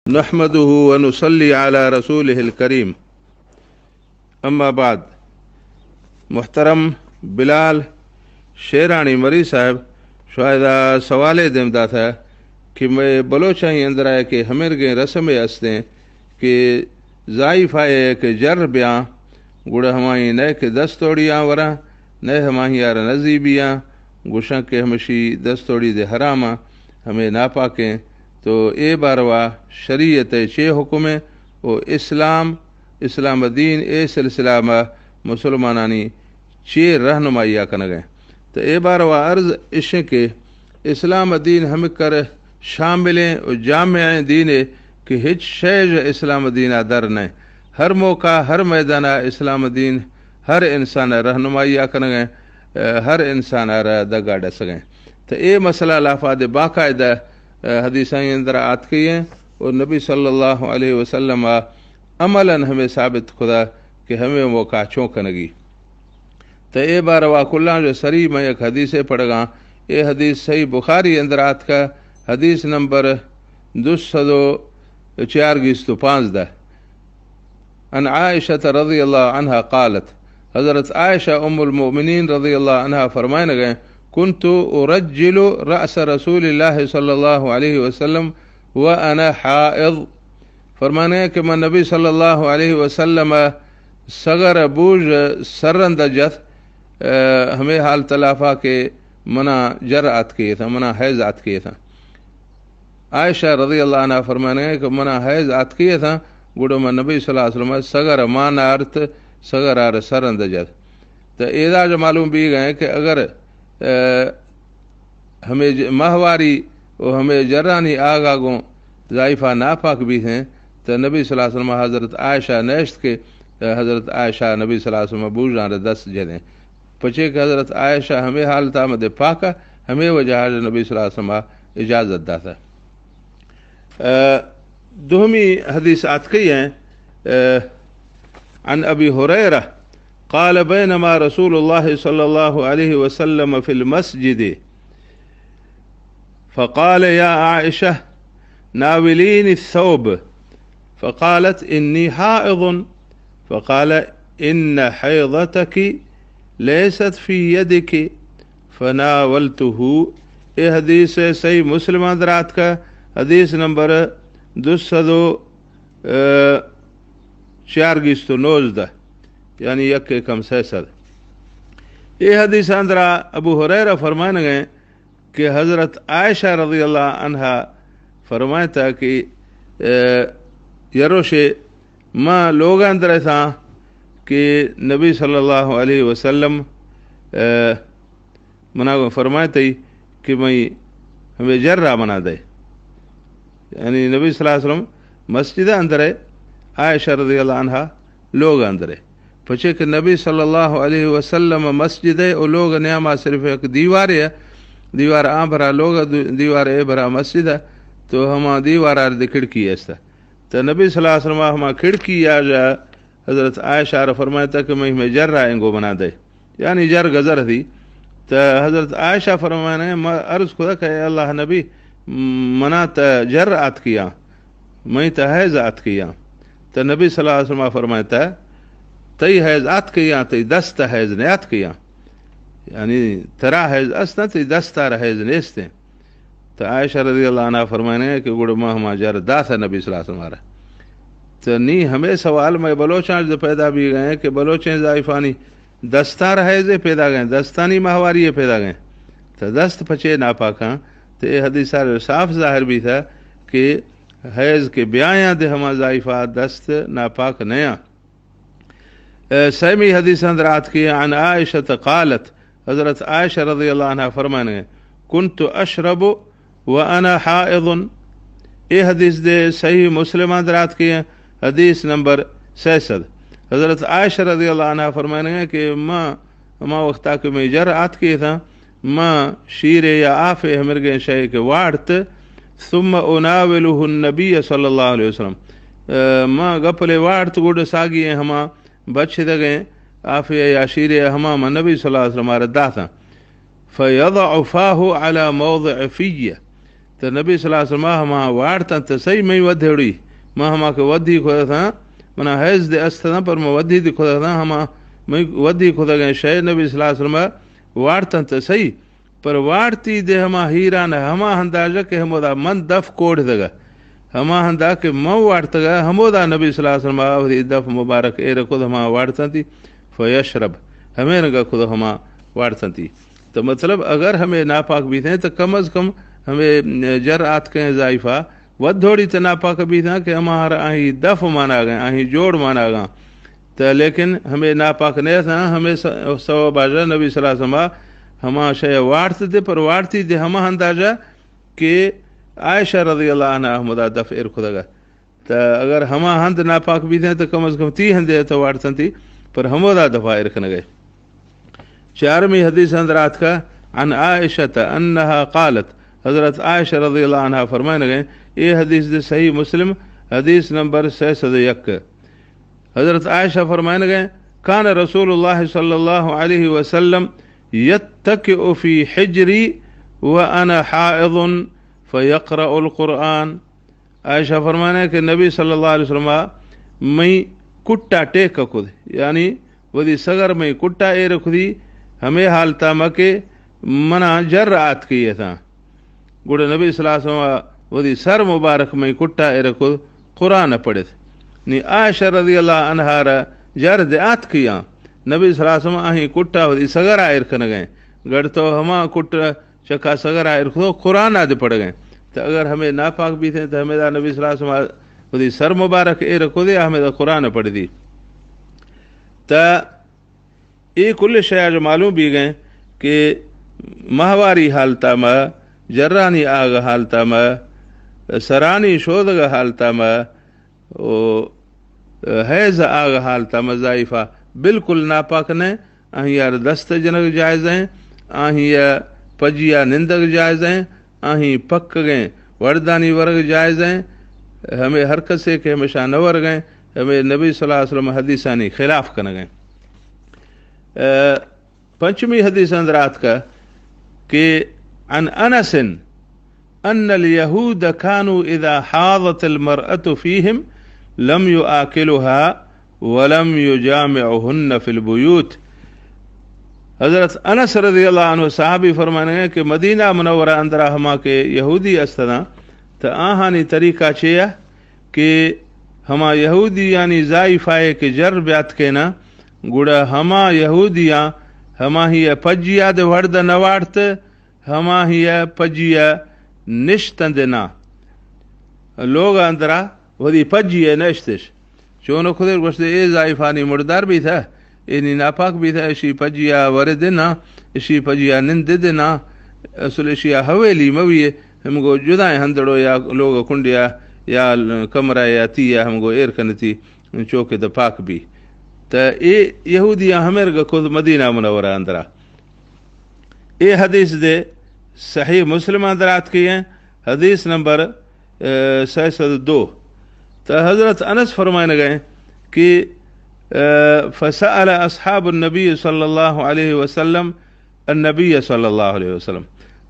نحمده ونصلي على رسوله الكريم. اما بعد، محترم بلال شیرانی مری صاحب، شاید آ سوالے دیم داتا کہ مئے بلوچانی اندرا کہ ہمرگیں رسمے استیں کہ زائیفائے کہ جر بیاں، گڑا ہمائی نئے کہ دستوڑی آں وراں، نئے ہمائی آر نزیبی آں، گوشاں کہ ہمشی دستوڑی دے حراماں، ہمیں ناپاکیں۔ تو اے باروا شریعت چے حکمیں؟ او اسلام، اسلام دین اے سلسلہ ما مسلمانانی چے رہنمائی آ کنگیں؟ تو اے باروا عرض اشیں کہ اسلام دین ہمکر شاملیں و جامعیں دینے کہ ہچ شے ژ اسلام دینا در نئے۔ ہر موقع، ہر میدانا اسلام دین ہر انسان رہنمائی آ کنگیں، ہر انسان را دگا ڈسگیں۔ تو اے مسئلہ لافا دے باقاعدہ حدیثانی اندر آتکئی ہیں اور نبی صلی اللہ علیہ وسلم عملاً ہمیں ثابت کھدا کہ ہمیں موقع چون کنگی۔ تو اے باروا کلاں جو سری میں یک حدیثے پڑھگاں۔ اے حدیث صحیح بخاری اندر آتکا، حدیث نمبر دو سد و چار گیست و پانزدہ۔ عن عائشة رضی اللہ عنہا قالت، حضرت عائشہ ام المؤمنین رضی اللہ عنہا فرمائنگیں، كنت أرجل رأس رسول الله صلى الله عليه وسلم وأنا حائض۔ فرمانے کہ من نبی صلی اللہ علیہ وسلم سگر بوژ سرند جت، ہمیں حال تلافا کہ منا جر آتکئی تھا، منا حیض آتکئی تھا۔ عائشہ رضی اللہ عنہا فرمانے کہ منا حیض آتکئی تھا، گڑو من نبی صلی اللہ علیہ وسلم سگر مان آرت، سگر آر سرند جت۔ تو ایدا جو معلوم بیگیں کہ اگر ہمے ج-، ماہواری و ہمے جرانی آگا گوں زائفہ ناپاک بیثیں، تو نبی صلی اللہ علیہ وسلم حضرت عائشہ نیشت کہ حضرت عائشہ نبی صلی اللہ علیہ وسلم بوژاں را دست جدیں۔ پچے کہ حضرت عائشہ ہمے حالتا مدے پاکا، ہمے وجہ نبی صلی اللہ علیہ وسلم اجازت داتا۔ دومی حدیث آتکئی ہیں، عن أبي هريرة قال: بينما رسول الله صلى الله عليه وسلم في المسجد، فقال: يا عائشة، ناوليني الثوب. فقالت: إني حائض. فقال: إن حيضتك ليست في يدك. فناولته. اے حدیث صحیح مسلم اندر آتکا، حدیث نمبر دو سد و چار گیست و نوزدہ، یعنی یک کم سہ سد۔ اے حدیث اندرا ابو ہریرہ فرمانگیں کہ حضرت عائشہ رضی اللہ عنہا فرمائتا کہ، اے، یروشے ما لوگ اندر تھا کہ نبی صلی اللہ علیہ وسلم، اے، منا گوں فرمائتئی کہ مئی ہمیں جر را منا دے۔ یعنی نبی صلی اللہ علیہ وسلم مسجد اندر ہے، عائشہ رضی اللہ عنہا لوگ اندر ہے۔ پچے کہ نبی صلی اللہ علیہ وسلم مسجد ہے، او لوگ نیاما صرف ایک دیوار ہے، دیوار آ بھرا لوگ، دیوار اے بھرا مسجد ہے، تو ہما دیوار آر دے کھڑکی ایستا۔ تو نبی صلی اللہ علیہ وسلم ہما کھڑکی آ جا حضرت عائشہ را فرمائتا کہ مئی ہمیں جر را انگو منا دے۔ یعنی جر گزر تھی۔ تو حضرت عائشہ فرمانے، ما عرض کھدا کہ اے اللہ نبی، منا تا جر آتکیاں، مئی تا حیض آتکیاں۔ تو نبی صلی اللہ علیہ وسلم فرمائتا، تئی حیض آتکیاں، تئی دست حیض نہ آتکیاں۔ یعنی ترا حیض است، تئی دست آر حیض نیستیں۔ تو عائشہ رضی اللہ عنہا فرمانے کہ گڑا ما ہما جر داتا نبی صلی اللہ علیہ وسلم را۔ تو نی ہمیں سوال میں بلوچاں جو پیدا بیگیں کہ بلوچیں زائفانی دستار حیض پیدا گئیں، دستانی ماہواری پیدا گئیں۔ تو دست پچے ناپاکاں؟ تو اے حدیث آر صاف ظاہر بیتا کہ حیض کے بیایاں دے ہما زائفہ دست ناپاک نیاں۔ اے، سیمی حدیث اندر آتکئی عن عائشہ قالت، حضرت عائشہ رضی اللہ عنہا فرمانگیں، كنت أشرب وأنا حائض۔ اے حدیث دے صحیح مسلم اندر آتکئی، حدیث نمبر سہ سد۔ حضرت عائشہ رضی اللہ عنہا فرمانگیں کہ ما، ہما وقتا کہ مئی جر آتکئی تھا، ما شیرے یا آفے ہمرگیں شے کہ واڑت، ثم أناوله النبي صلى الله عليه وسلم۔ اے، ما گپلے واڑت گڑ ساگی ہما بچدگیں آفے یا شیرے ہما ما نبی صلی اللہ علیہ وسلم را داتاں۔ فيضع فاه على موضع في۔ تو نبی صلی اللہ علیہ وسلم ہما وارتاں تو صحیح مئی ودھوڑی، ما ہما کہ ودھی کھودا تھا، منا حیض دے است تھا، پر ما ودھی دے کھودا تھا، ہما مئی ودھی کھودا گئے شے نبی صلی اللہ علیہ وسلم وارتاں تو صحیح، پر وارتی دے ہما ہیران ہما اندازہ کہ ہمودا من دف کوڑ دگا، ہما ہندا کہ من وارتگا، ہمودا نبی صلی اللہ علیہ وسلم وتی دف مبارک ایر کھد ہما وارتاں تی، فیشرب، ہمے رنگا کھد ہما وارتاں تی۔ تو مطلب، اگر ہمے ناپاک بیتیں تو کم از کم ہمے جر آتکیں زائفہ ودھوڑی تو ناپاک بیتاں کہ ہما ہر آہی دف مانا گئے، آہی جوڑ مانا گا۔ تو لیکن ہمے ناپاک نیتاں، ہمے س-، سوب باجا نبی صلی اللہ علیہ وسلم ہما شے وارت دے، پر وارتی دے ہما اندازہ کہ عائشہ رضی اللہ عنہا ہمودا دف ایر کھدگا۔ تو اگر ہما ہند ناپاک بیتیں تو کم از کم تی ہندے تو وارتاں تی، پر ہمودا دفا ایر کنگے۔ چارمی حدیث اندر آتکا، عن عائشة انها قالت، حضرت عائشہ رضی اللہ عنہا فرمائنگے، اے حدیث دے صحیح مسلم، حدیث نمبر سہ سد و یک۔ حضرت عائشہ فرمائنگے، كان رسول الله صلى الله عليه وسلم يتكئ في حجري وأنا حائض فيقرأ القرآن۔ عائشہ فرمانے کہ نبی صلی اللہ علیہ وسلم مئی کٹا ٹیک کد، یعنی وتی سگر مئی کٹا ایر کھدی، ہمے حالتا ما کہ منا جر آتکی اتاں۔ گڑا نبی صلی اللہ علیہ وسلم وتی سر مبارک مئی کٹا ایر کھد قرآن پڑھت۔ نی عائشہ رضی اللہ عنہا را جر دے آتکیاں۔ نبی صلی اللہ علیہ وسلم آہی کٹا وتی سگرا ایر کنگیں۔ گڑ تو ہما کٹ چکا سگرا ایر کھدو قرآن آ دے پڑھگیں۔ تو اگر ہمے ناپاک بیتیں تو ہمے دا نبی صلی اللہ علیہ وسلم وتی سر مبارک ایر کھدے، ہمے دا قرآن پڑھ دی۔ تا اے کل شے آ جو معلوم بیگیں کہ ماہواری حالتا ما، جرانی آگ حالتا ما، سرانی شودگ حالتا ما، و حیض آگ حالتا ما زائفہ بالکل ناپاک نہ، آہی آ دست جنگ جائز ہیں، آہی پجیا نندگ جائز ہیں، آہی پکگیں وردانی ورگ جائز ہیں، ہمے ہر کسے کہ ہمیشہ نہ ورگیں، ہمے نبی صلی اللہ علیہ وسلم حدیثانی خلاف کنگیں۔ پنچمی حدیث اندر آتکا کہ عن انس ان الیہود کانوا اذا حاضت المرأة فیہم لم یآکلها ولم یجامعهن فی البیوت۔ حضرت انس رضی اللہ عنہ صحابی فرمانگے کہ مدینہ منورہ اندرا ہما کہ یہودی استداں، تو آہانی طریقہ چیا کہ ہما یہودیانی زائفائے کہ جر بیاتکینا، گڑا ہما یہودیاں ہماہی پجیا دے وڑد نوارت، ہماہی پجیا نشتند نا۔ لوگ اندرا وتی پجیا نشتش۔ چونو کدر گوشتے، اے زائفانی مردار بیتا، اینی ناپاک بیتا، اشی پجیا ورد نا، اشی پجیا نند دے نا، اصل اشیا حویلی موی، ہمگو جدائیں ہندڑو یا لوگ کنڈیا یا کمرہ یا تیا ہمگو ایر کنتی، چوکہ دے پاک بی۔ تا اے یہودیاں ہمرگا کد مدینہ منورہ اندرا۔ اے حدیث دے صحیح مسلم اندر آتکی ہیں، حدیث نمبر، اے، سہ سد دو۔ تا حضرت انس فرمائنگے کہ، اے، فسأل اصحاب النبی صلی اللہ علیہ وسلم النبی صلی اللہ علیہ وسلم۔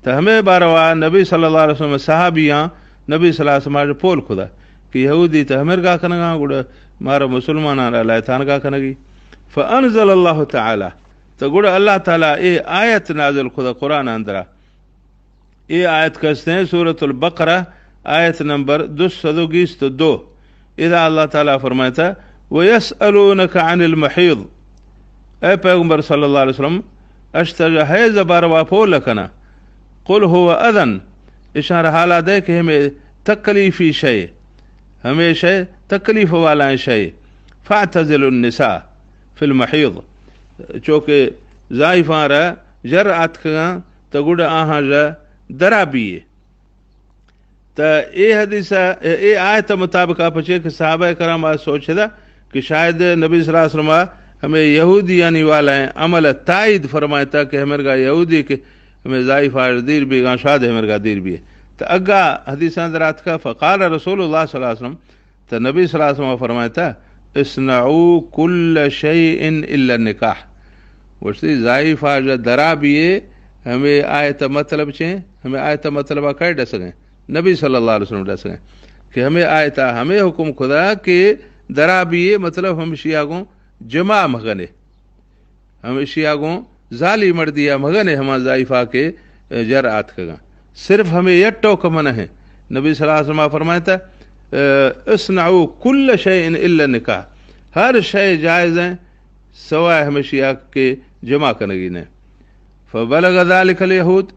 تا ہمے باروا نبی صلی اللہ علیہ وسلم صحابیاں نبی صلی اللہ علیہ وسلم آج پول کھدا کہ یہودی تا ہمرگا کنگا، گڑا مارا مسلمانان را لائتانگا کنگی۔ فانزل اللہ تعالی، تو گڑا اللہ تعالی اے آیت نازل کھدا قرآن اندرا۔ اے آیت کستیں سورۃ البقرہ، آیت نمبر دو سد و گیست و دو۔ ادا اللہ تعالی فرمائتا، ویسألونک عن المحیض۔ اے پیغمبر صلی اللہ علیہ وسلم، اشتج حیض باروا پول کنا۔ قل هو اذن، اشار حالا دے کہ ہمیں تکلیفی شے، ہمیں شے تکلیف والائیں شے۔ فاعتزلوا النساء فی المحیض، چوکہ زائفاں را جر آتکگاں، تو گڑا آہاں را درا بیے۔ تا اے حدیث، اے آیت مطابق پچے کہ صحابہ کرام آ سوچ دا کہ شاید نبی صلی اللہ علیہ وسلم ہمیں یہودیانی والا ہیں عمل تائید فرمائتا کہ ہمرگا یہودی کہ ہمیں زائفہ دیر بیگاں، شاید ہمرگا دیر بیے۔ تا اگا حدیثاں دراتکا، فقال رسول اللہ صلی اللہ علیہ وسلم، تو نبی صلی اللہ علیہ وسلم فرمائتا، اصنعوا كل شيء إلا النكاح۔ گوشتی، زائفہ جا درا بیے، ہمیں آیت مطلب چیں، ہمیں آیت مطلب کئے ڈسگیں؟ نبی صلی اللہ علیہ وسلم ڈسگیں کہ ہمے آیتا ہمے حکم کھدا کہ درا بیئے، مطلب ہمشیا گوں جماع مگنے، ہمشیا گوں زالی مردیا مگنے، ہما زائفا کہ جر آتکگاں۔ صرف ہمے یک ٹوک منع ہیں۔ نبی صلی اللہ علیہ وسلم فرمائتا، اصنعوا كل شيء إلا النكاح، ہر شے جائز ہیں سوائے ہمشیا کہ جماع کنگی نے۔ فبلغ ذلك اليهود،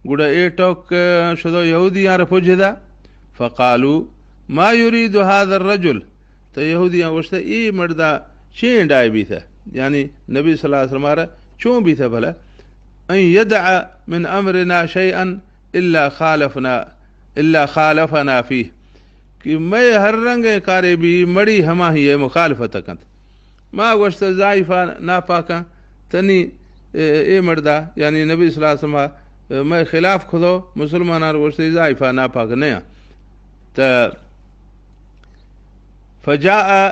گڑا اے ٹوک شدو یہودیاں را پجدا۔ فقالوا ما يريد هذا الرجل، تو یہودیاں گوشتا اے مردا چین ڈائے بیتا، یعنی نبی صلی اللہ علیہ وسلم را چون بیتا بھلا؟ ان يدع من امرنا شيئا الا خالفنا، الا خالفنا فيه، کہ مئے ہر رنگیں کارے بی مڑی ہما ہی مخالفت کنت۔ ما گوشت زائفہ ناپاکاں، تنی اے، اے مردا، یعنی نبی صلی اللہ علیہ وسلم، مئے خلاف کھدو، مسلمانان گوشت زائفہ ناپاک نیاں۔ تا فجاء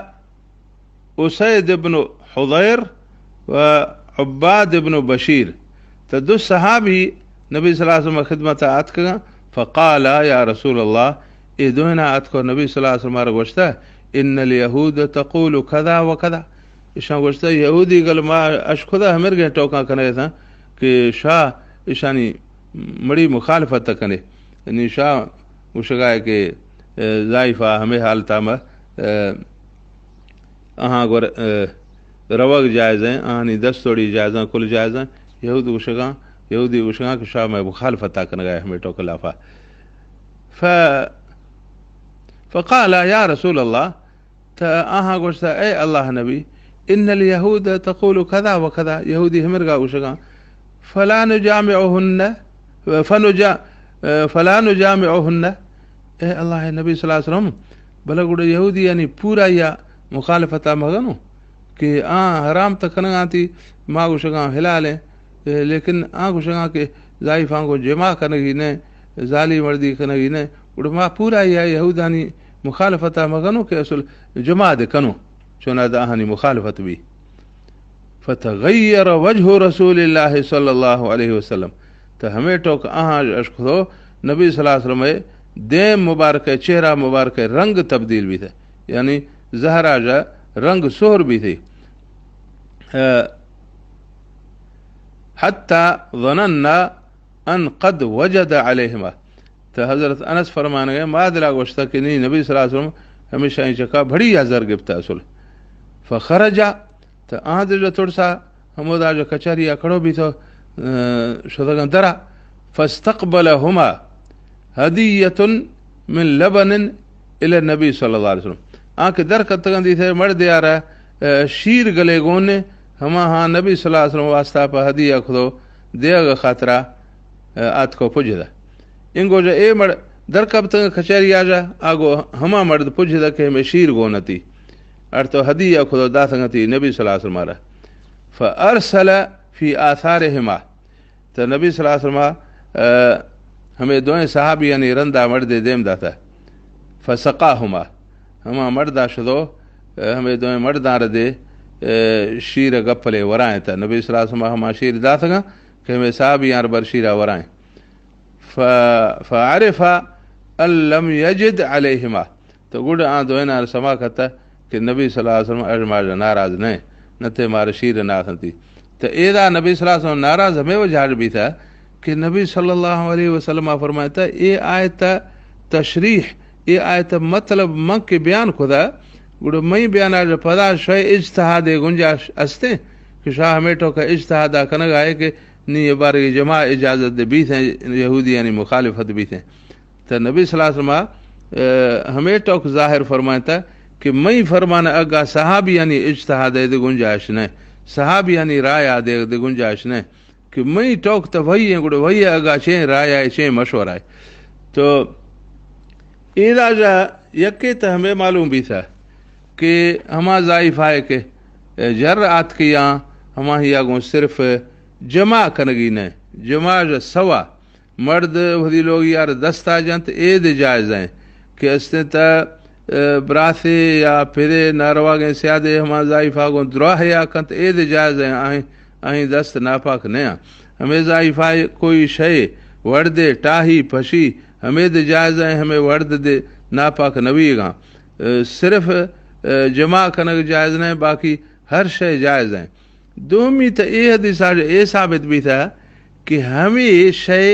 اسید ابن حضیر و عباد ابن بشیر، تا دو صحابی نبی صلی اللہ علیہ وسلم خدمت آتکگاں۔ فقال یا رسول اللہ، اے دوینا آتکو نبی صلی اللہ علیہ وسلم را گوشتا، ان الیہود تقول کذا و کذا۔ اشاں گوشتا یہودی گل ما اش کھدا ہمرگیں ٹوکاں کنگے تھا کہ شاہ اشانی مڑی مخالفت کنے۔ یعنی شاہ گوشگا ہے کہ، اے، زائفہ ہمیں حالتا ما، اے، آہاں گور، اے، روگ جائز ہیں، آہانی دست توڑی جائز ہیں، کل جائز ہیں۔ یہود گوشگاں، یہودی گوشگاں کہ شاہ میں مخالفت کنگا ہے ہمیں ٹوک لافا۔ ف-، فقال یا رسول اللہ، تا آہاں گوشتا، اے اللہ نبی، ان الیہود تقول کذا و کذا، یہودی ہمرگا گوشگاں، فلا نجامعہن، فنجا-، فلا نجامعہن۔ اے اللہ نبی صلی اللہ علیہ وسلم، بلے گڑا یہودی یعنی پورا یا مخالفتا مگنو کہ آ حرام تکنگاں تی، ما گوشگاں حلال ہیں، لیکن آ گوشگاں کہ زائفاں کو جماع کنگی نے، زالی مردی کنگی نے، گڑا ما پورا یا یہودانی مخالفتا مگنو کہ اصل جماع دے کنو، چونا دا آہانی مخالفت بی۔ فتغیر وجہ رسول اللہ صلی اللہ علیہ وسلم، تو ہمیں ٹوک آہاں اشکتو نبی صلی اللہ علیہ وسلم دیم مبارک، چہرہ مبارک رنگ تبدیل بی تھے، یعنی زہرا جا رنگ سہر بی تھی۔ حتی ظننا ان قد وجد علیہما۔ تو حضرت انس فرمانگے، ما دلا گوشتا کہ نی نبی صلی اللہ علیہ وسلم ہمیشہ این چکا بھڑی یا زر گپتا اصل۔ فخرجا، تو آن دل ترسا ہمودا جو کچہری کڑو بی تو، اہ، شدگان درا۔ فاستقبلہما ہدیۃ من لبن الی النبی صلی اللہ علیہ وسلم۔ آ کہ در کتگاں دیتے مڑ دیارا، اہ، شیر گلے گونے، ہما ہاں نبی صلی اللہ علیہ وسلم واسطہ پہ ہدیہ کھدو دیگ خاطرہ، اہ، آتکو پجدا۔ انگو جا اے مڑ در کپتگ کچہری آ جا، آگو ہما مرد پجدا کہ ہمیں شیر گون اتی۔ ارتو ہدیہ کھدو داتگ اتی نبی صلی اللہ علیہ وسلم را۔ فارسل فی آثارہما۔ تو نبی صلی اللہ علیہ وسلم، آ، ہمیں دوئیں صحابیانی رندا مردے دیم داتا۔ فسقاہما۔ ہما مردا شدو، آ، ہمیں دوئیں مرداں ردے، آ، شیر گپلے ورائیں تا۔ نبی صلی اللہ علیہ وسلم ہما شیر داتگا کہ ہمیں صحابیاں بر شیرا ورائیں۔ ف-، فعرف ان لم یجد علیہما۔ تو گڑا آ دوئیناں سما کتا کہ نبی صلی اللہ علیہ وسلم اژ ماژ ناراض نہ، نہ تے مار شیر نہ آتنتی۔ تو ایدا نبی صلی اللہ علیہ وسلم ناراض ہمیں وجہ بیتا کہ نبی صلی اللہ علیہ وسلم فرمائتا، اے آیت تشریح، اے آیت مطلب من کہ بیان کھدا، گڑا مئی بیان آج پدا شے اجتہاد گنجائش استیں کہ شاہ ہمیں ٹوکا اجتہاد کنگا ہے کہ نی بارگی جماع اجازت دے بیتیں، یہودیانی مخالفت بیتیں۔ تو نبی صلی اللہ علیہ وسلم، آ، ہمیں ٹوک ظاہر فرمائتا کہ مئی فرمان اگا صحابیانی اجتہاد دے گنجائش نہ، صحابیانی رائے دے، دے گنجائش نہ کہ مئی ٹوک تو وہی ہیں، گڑا وہی اگا چین رائے آئے، چین مشورہ آئے۔ تو ایدا جا یکے تو ہمیں معلوم بیتا کہ ہما زائفہ کہ جر آتکیاں، ہما ہی آگوں صرف جماع کنگی نہ، جماع جا سوا مرد وھدی لوگ یار دستا جنت، اے دے جائز ہیں کہ استیں تا، اے، براتے یا پھرے نارواگیں سیادے ہما زائفا گوں دراہ یا کنت، اے دے جائز ہیں، آہیں، آہیں دست ناپاک نیاں۔ ہمیں زائفا کوئی شے وڑ دے، ٹاہی، پھشی، ہمے دے جائز ایں، ہمے ورد دے ناپاک نویگاں۔ اے، صرف، اے، جماع کنگ جائز نہ، باقی ہر شے جائز ایں۔ دومی تہ اے حدیث آج اے ثابت بیتا کہ ہمے شے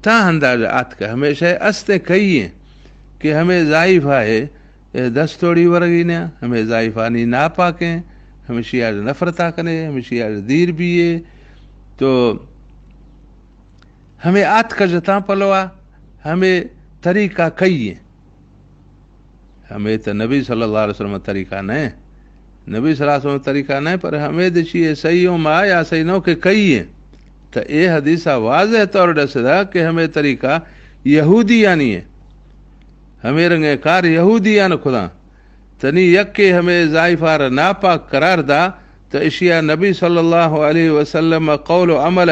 تا انداز آتکہ، ہمے شے استیں کئی ایں کہ ہمے زائفہ اے، اے دستوڑی ورگی نیا، ہمے زائفانی ناپاکیں، ہمشی آج نفرتا کنے، ہمشی آج دیر بیے۔ تو ہمے آتکہ جتاں پلوا، ہمے طریقہ کئی ایں؟ ہمے تہ نبی صلی اللہ علیہ وسلم طریقہ نہ ایں۔ نبی صلی اللہ علیہ وسلم طریقہ نہ ایں، پر ہمے دے چی اے صحیح ہوں ما یا صحیح نو کہ کئی ایں۔ تہ اے حدیثہ واضح طور ڈسدا کہ ہمے طریقہ یہودیانی ایں۔ ہمے رنگیں کار یہودیان کھداں۔ تنی یکے ہمے زائفار ناپاک قرار دا، تہ اشیا نبی صلی اللہ علیہ وسلم قول و عمل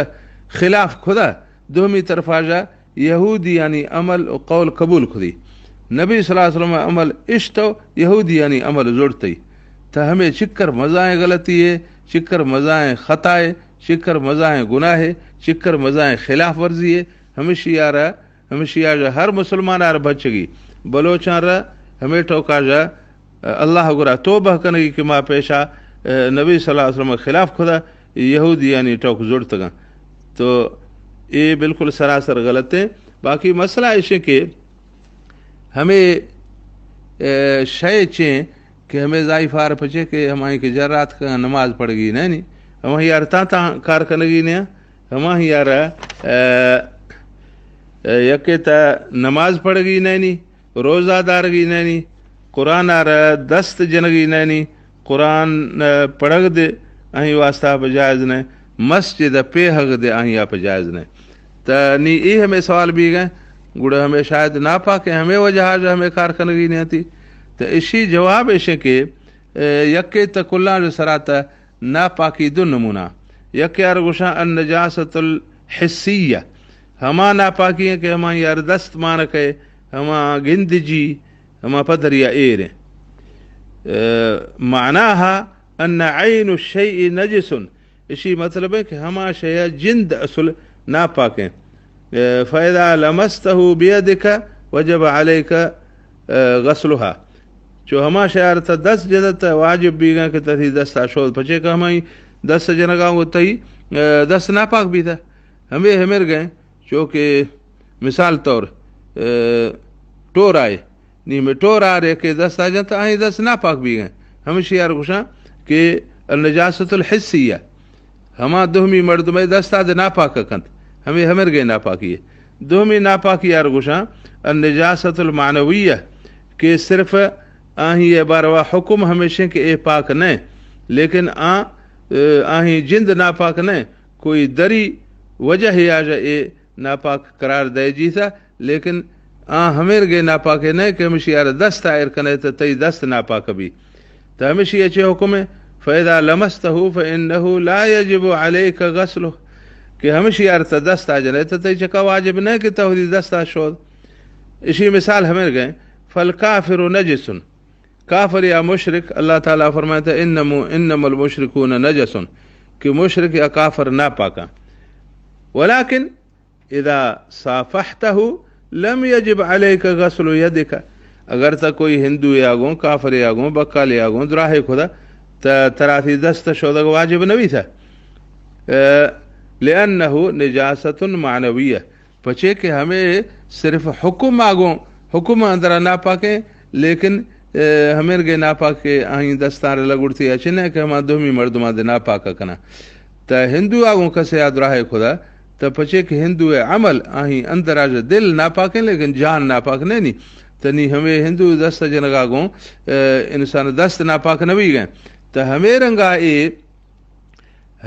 خلاف کھدا۔ دومی طرفا جا یہودیانی عمل و قول قبول کھدی۔ نبی صلی اللہ علیہ وسلم عمل اشتو، یہودیانی عمل زڑتئی۔ تہ ہمے چکر مزائیں غلطی اے، چکر مزائیں خطا اے، چکر مزائیں گناہ اے، چکر مزائیں خلاف ورزی اے۔ ہمشی آرا ہمشی آ جا ہر مسلمان آر بچگی، بلوچاں را ہمے ٹوکا جا اللہ گرا توبہ کنگی کہ ما پیشا، اے، نبی صلی اللہ علیہ وسلم خلاف کھدا، یہودیانی ٹوک زڑتگاں۔ تو اے بالکل سراسر غلط ایں۔ باقی مسئلہ ایشیں کہ ہمے، اے، شے چیں کہ ہمے زائفار پچے کہ ہمائی کہ جرات کا نماز پڑھگی نہیں نی، ہمائی آر تاں تاں کار کنگی نیا، ہمائی آر، اے، اے، یکے تا نماز پڑھگی نہیں نی، روزہ دارگی نہیں نی، قرآن آر دست جنگی نہیں نی، قرآن، اے، پڑھگ دے آئی واسطہ پہ جائز نہیں، مسجد پیہگ دے آئی آپ جائز نہیں۔ تا نی اے ہمے سوال بیگیں، گڑا ہمے شاید ناپاک ایں، ہمے وجہ آ جا ہمے کار کنگی نہیں تھی۔ تا اشی جواب ایشیں کہ، اے، یکے تا کلاں جو سراتا ناپاکی دو نمونہ۔ یکے آر گوشاں النجاسۃ الحسیہ، ہما ناپاکی ایں کہ ہما یار دست مانکے، ہما گندجی، ہما پدریا ایر ایں۔ اے، معناها ان عین الشیء نجس، اشی مطلب ایں کہ ہما شے جند اصل ناپاک ایں۔ اے، فاذا لمسته بیدک وجب علیک، اے، غسلها۔ چو ہما شے آر تا دست جنت واجب بیگاں کہ تئی دستا شود، پچے کہ ہمائی دست جنگا گو تئی، اے، دست ناپاک بیتا۔ ہمے ہمر گئے، چو کہ مثال طور، اے، ٹور آئے، نی ہمے ٹور آرے کہ دستا جنت، آئی دست ناپاک بیگئے۔ ہمشی آر گوشاں کہ النجاسۃ الحسیہ۔ ہما دومی مردمے دستا دے ناپاک کنت، ہمے ہمرگے ناپاکی اے۔ دومی ناپاکی آر گوشاں النجاسۃ المعنویہ، کہ صرف آہی باروا حکم ہمیشیں کہ اے پاک نہ، لیکن آ، آہی جند ناپاک نہ، کوئی دری وجہ یا جا اے ناپاک قرار دے جیتا، لیکن آ ہمیرگے ناپاکے نہ کہ ہمشی آرا دست آئر کنے تو تئی دست ناپاک بی۔ تو ہمشی اچے حکم ہے، فَإِذَا لَمَسْتَهُ فَإِنَّهُ لَا يَجِبُ عَلَيْكَ غَسْلُهُ، کہ ہمشی آرا تو دست آ جنے تو تئی چکا واجب نہ کہ تو دی دست آ شود۔ اشی مثال ہمیرگے، فَالْكَافِرُ نَجِسٌ، کافر یا مشرک، اللہ تعالیٰ فرمائتا، انما، انما المشرکون نجس، کہ مشرک یا کافر ناپاکاں۔ ولیکن اذا صافحته لم یجب علیک غسل یدک، اگر تا کوئی ہندو یا گوں، کافر یا گوں، بکال یا گوں، دراہے کھدا، تا ترا تئی دست شودگ واجب نوی تھا۔ اے، لأنه نجاسة معنویہ، پچے کہ ہمے صرف حکم آگوں، حکم اندرا ناپاکیں، لیکن، اے، ہمیرگے ناپاک کہ آہی دستار لگڑتی اچنے کہ ہما دومی مردماں دے ناپاک کنا۔ تا ہندو آگوں کسے آ دراہے کھدا، تا پچے کہ ہندو عمل آہی اندرا جا دل ناپاکیں، لیکن جان ناپاک نہیں نی۔ تنی ہمے ہندو دست جنگا گوں، اے، انسان دست ناپاک نوی گئے۔ تا ہمے رنگا اے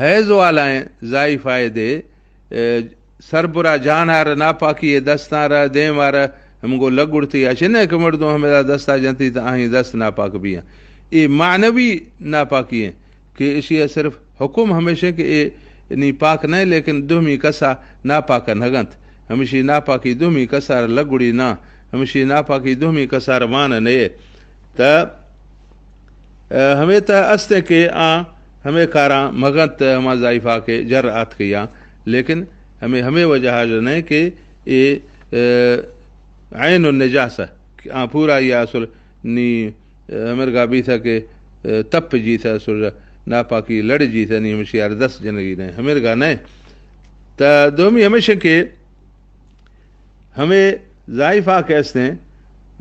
حیض والائیں زائفائے دے، اے، سربرا جانار ناپاکی اے، دستارا، دیمارا، ہمگو لگڑتی اچنے کہ مردم ہمیدا دستا جنتی تا آہی دست ناپاک بیاں۔ اے معنوی ناپاکی اے کہ اشی صرف حکم ہمیشہ کہ اے نی پاک نہ، لیکن دومی کسا ناپاک نگنت۔ ہمشی ناپاکی دومی کسار لگڑی نہ، ہمشی ناپاکی دومی کسار مان نئے۔ تا اے، ہمے تہ است کہ آ ہمے کاراں مگنت ہما زائفا کہ جر آتکیاں، لیکن ہمے، ہمے وجہ اش نہ کہ اے، عین النجاسہ، کہ آ پورا یا اصل نی، اے، ہمرگا بیثہ کہ، اے، تپ جیثہ، اصل ناپاکی لڑ جیثہ، نی ہمشی آر دست جنگی نئے، ہمرگا نئے۔ تا دومی ہمیش کہ ہمے زائفا کہ استیں،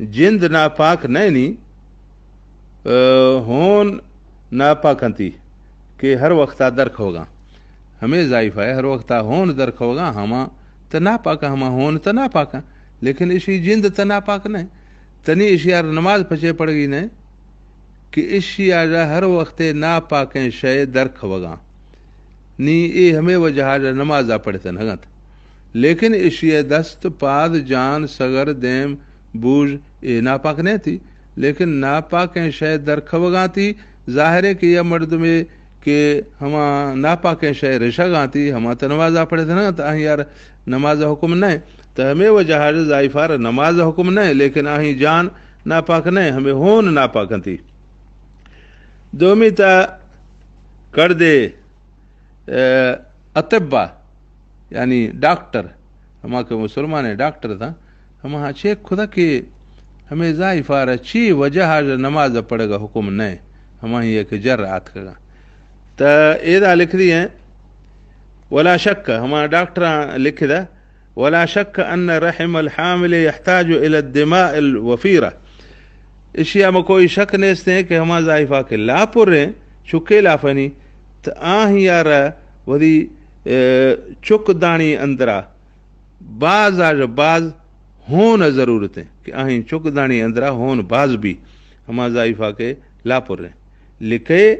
جند ناپاک نئے نی، اے، ہون ناپاک انتی کہ ہر وقتا در کھوگاں۔ ہمے زائفا ہر وقتا ہون در کھوگاں، ہما تہ ناپاکاں، ہما ہون تہ ناپاکاں، لیکن اشی جند تہ ناپاک نئے۔ تنی اشی آر نماز پچے پڑگی نئے کہ اشی آ ہر وقت ناپاکیں شے در کھوگاں۔ نی اے ہمے وجہا نمازا پڑھتن ہگنت۔ لیکن اشی دست، پاد، جان، سگر، دیم، بوژ، اے ناپاک نہ تھی۔ لیکن ناپاکیں شے در کھوگاں تھی، ظاہر ہے کہ یہ مردمے کہ ہما ناپاکیں شے رشگاں تھی، ہما تہ نمازا پڑھتن ہگنت، آہی آر نماز حکم نئے۔ تہ ہمے وجہا زائفار نماز حکم نئے، لیکن آہی جان ناپاک نئے، ہمے ہون ناپاک انتی۔ دومی تا کڑدے، اے، اطبا، یعنی ڈاکٹر، ہما کہ مسلمان ڈاکٹر تھا، ہما چیک کھدا کہ ہمے زائفار چی وجہا نماز پڑھگا حکم نئے، ہما ہی کہ جر آتکگا۔ تا ایدا لکھ دی ہیں، ولا شک، ہما ڈاکٹراں لکھ دا، ولا شک ان رحم الحامل يحتاج الى الدماء الوفيرة۔ اشیا میں کوئی شک نیستیں کہ ہما زائفا کہ لاپریں، چکے لافنی، تو آہی آرا وثی، اے، چک دانی اندرا باز آج باز ہون ضرورت ہیں کہ آہی چک دانی اندرا ہون باز بی۔ ہما زائفا کہ لاپریں۔ لکے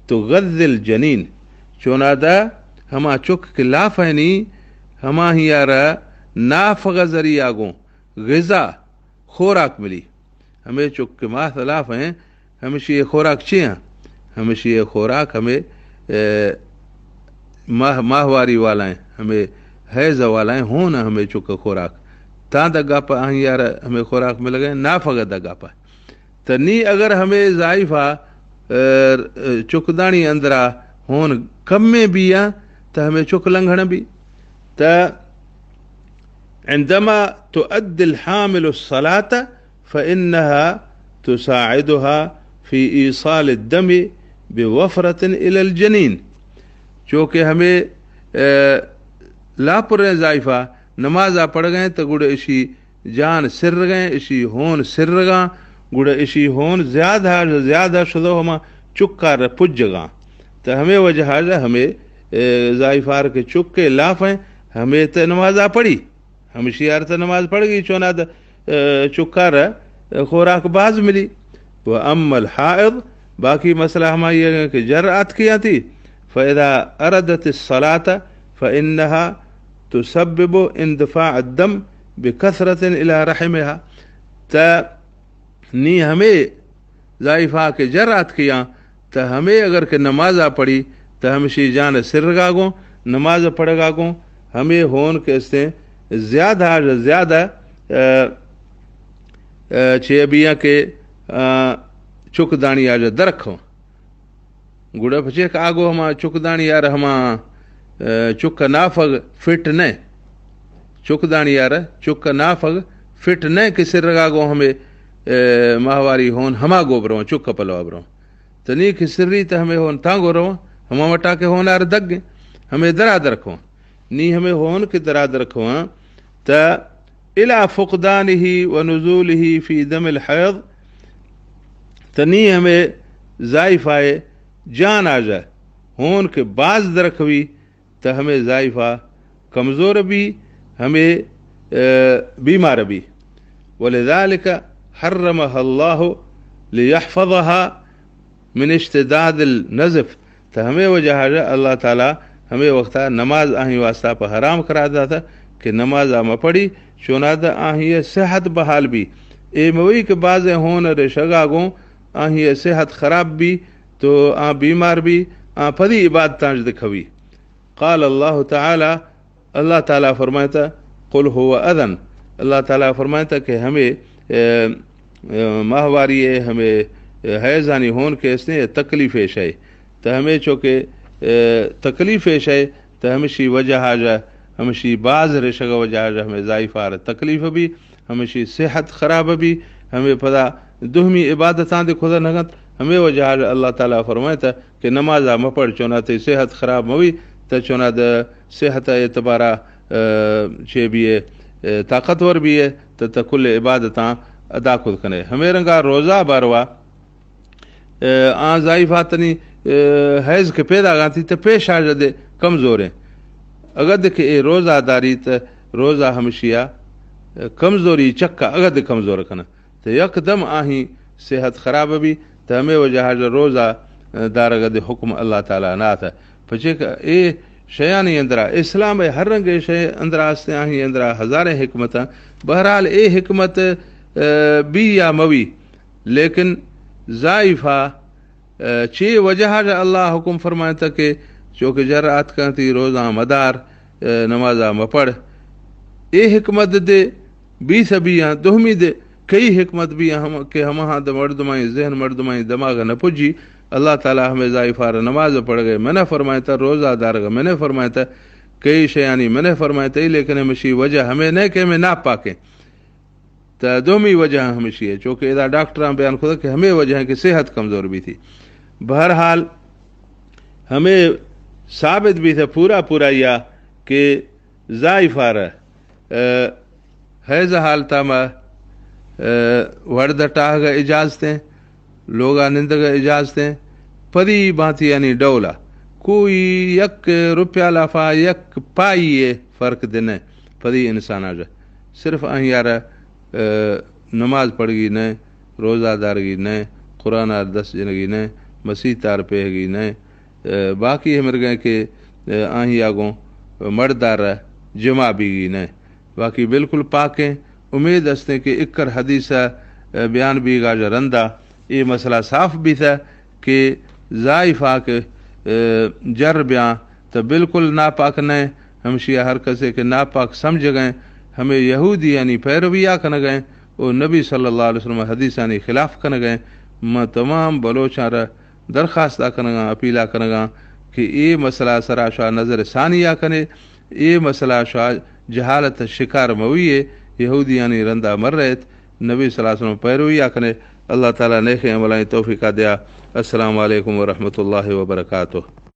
تو غذ الجنین، چونا دا ہما چک کہ لافینی، ہما ہی آرا نافغ ذریعہ گوں غذا، خوراک ملی۔ ہمے چک کہ ماہ لاف ہیں، ہمشی خوراک چی ہیں؟ ہمشی خوراک ہمے، اے، ماہ، ماہواری والا ہیں، ہمے حیض والا ہیں، ہون ہمے چک خوراک۔ تاں دگا پہ آہی آرا ہمے خوراک مل گئے، نافغ دگا پہ۔ تہ نی اگر ہمے زائفا، اے، چکدانی اندرا ہون کمیں بیاں، تہ ہمے چک لنگھن بی۔ تہ عندما تؤدي الحامل الصلاة فإنها تساعدها في إيصال الدم بوفرة إلى الجنين۔ چونکہ ہمے، اے، لاپریں زائفا نمازا پڑھ گئے تہ گڑ اشی جان سرگیں، اشی ہون سرگاں، گڑا اشی ہون زیادہ زیادہ شدو ہما چکار پجگاں۔ تہ ہمے وجہا ہمے، اے، زائفار کہ چکے لافیں، ہمے تہ نمازا پڑھی، ہمشی آر تہ نماز پڑھ گئی، چونا دا، اے، چکار، اے، خوراک باز ملی۔ و اما الحائض، باقی مسئلہ ہمائی ہے کہ جر آتکیاں تھی، فإذا أردت الصلاة فإنها تسبب اندفاع الدم بكثرة إلى رحمها۔ تہ نی ہمے زائفا کہ جر آتکیاں، تہ ہمے اگر کہ نمازا پڑھی، تہ ہمشی جان سرگا گوں، نماز پڑھگا گوں، ہمے ہون کہ استیں زیادہ زیادہ، اے، اے، چے بیاں کہ، آ، چک دانی آج درکھوں۔ گڑا پچے کہ آگو ہما چک دانی یار ہما، اے، چک نافغ فٹ نہ۔ چک دانی یار چک نافغ فٹ نہ کہ سرگا گو ہمے، اے، ماہواری ہون ہما گو برو، چک پلوا برو۔ تنی کہ سری تہ ہمے ہون تاں گو رو، ہما وٹا کہ ہون آر دگ، ہمے درا درکھو۔ نی ہمے ہون کہ درا درکھواں، تہ إلى فقدانه ونزوله في دم الحيض، تہ نی ہمے زائفائے جان آجا ہون کہ باز درکھوی، تہ ہمے زائفا کمزور بی، ہمے، اے، بیمار بی۔ ولذلك حرمها الله ليحفظها من اشتداد النزف۔ تہ ہمے وجہ ءَ اللہ تعالی ہمے وقتا نماز آہی واسطہ پہ حرام قرار داتا کہ نماز آ مہ پڑھی، چونادا آہی صحت بحال بی۔ اے موئی کہ بازیں ہون رشگا گوں آہی صحت خراب بی تو آ بیمار بی، آ پدی عبادتاں دکھوی۔ قال اللہ تعالی، اللہ تعالی فرمائتا، قل هو اذن، اللہ تعالی فرمائتا کہ ہمے، اے، اے، ماہواری ہے، ہمے، اے، حیضانی ہون کے اس نے تکلیف ہے شے۔ تہ ہمے چو کہ، اے، تکلیف ہے شے، تہ ہمشی وجہ آجا ہمشی باز رشگ وجہ ہمیں ضعیفار تکلیف بھی، ہمشی صحت خراب بھی، ہمیں پدا دوہمی عبادتاں دے کھدا نگت۔ ہمیں وجہ اللہ تعالیٰ فرمائے تا کہ نمازا مپڑ، چونا تی صحت خراب موی، تا چونا د صحت اعتبارا، اه، چے بیئے، اه، طاقتور بیئے، تا تا کل عبادتاں ادا کھد کنے۔ ہمیں رنگا روزہ باروا، اه، آن ضعیفاتنی، اه، حیض کے پیدا گانتی تا پیش آ جدے کمزوریں۔ اگد کہ اے روزہ داری تا روزہ ہمشیا، اه، کمزوری چکا اگد کمزور کنا۔ تو یک دم آہی صحت خراب بی، تو ہمیں وجہ روزہ دارگ دے حکم اللہ تعالیٰ نہ آتا۔ پچے کہ اے شیانی اندرا، اسلام اے ہر رنگ اے شے اندرا ہستیں، آہی اندرا ہزاریں حکمت ہیں۔ بہرحال اے حکمت، اه، بی یا موی، لیکن ضعیفہ، اه، چے وجہ اللہ حکم فرمائتا کہ چونکہ جر آتکاں تی روزہ مدار، اه، نمازہ مپڑ۔ اے حکمت دے بی سبیاں، دومی دے کئی حکمت بیاں ہم کہ ہمہاں د مردمانی ذہن، مردمانی دماغ نہ پجی۔ اللہ تعالیٰ ہمیں ضعیفار نماز پڑھ گئے منع فرمائتا، روزہ دارگ منع فرمائتا، کئی شیانی منع فرمائتا، لیکن ہمشی وجہ ہمیں نہ کہ ہمیں ناپاکیں۔ تا دومی وجہ ہمشی ہے، چونکہ ادا ڈاکٹراں بیان کھدا کہ ہمیں وجہ ہیں کہ صحت کمزور بی تھی۔ بہرحال ہمیں ثابت بی تھا پورا پورا یا کہ ضعیفار، اه، حیض حالتا ما، اه، ورد ٹاہگ اجازتیں، لوگا نندگ اجازتیں، پدی بانتی یعنی ڈولا۔ کوئی یک روپیہ لافا یک پائی فرق دنے پدی انسان آجا۔ صرف آہی یارا، اه، نماز پڑھگی نئے، روزہ دارگی نئے، قرآن آر دست جنگی نئے، مسیت آر پیہگی نئے، اه، باقی ہمرگیں کہ، اه، آہی آگوں مردار جمع بیگی نئے۔ باقی بالکل پاکیں۔ امید استیں کہ اکر حدیث، اه، بیان بیگا جا رندا اے مسئلہ صاف بیتا کہ ضعیفہ کہ، اه، جر بیاں تو بالکل ناپاک نئے۔ ہمشی ہر کسے کہ ناپاک سمجھ گئے، ہمیں یہودیانی پیرویا کنگئے، او نبی صلی اللہ علیہ وسلم حدیثانی خلاف کنگئے۔ ما تمام بلوچاں را درخواست کنگاں، اپیلا کنگاں کہ اے مسئلہ سرا شا نظر ثانیہ کنے، اے مسئلہ شا جہالت شکار مویے، یہودیانی رندا مر رہت، نبی صلی اللہ علیہ وسلم پیرویا کنے۔ اللہ تعالیٰ نیکیں عملانی توفیقہ دیا۔ السلام علیکم ورحمۃ اللہ وبرکاتہ۔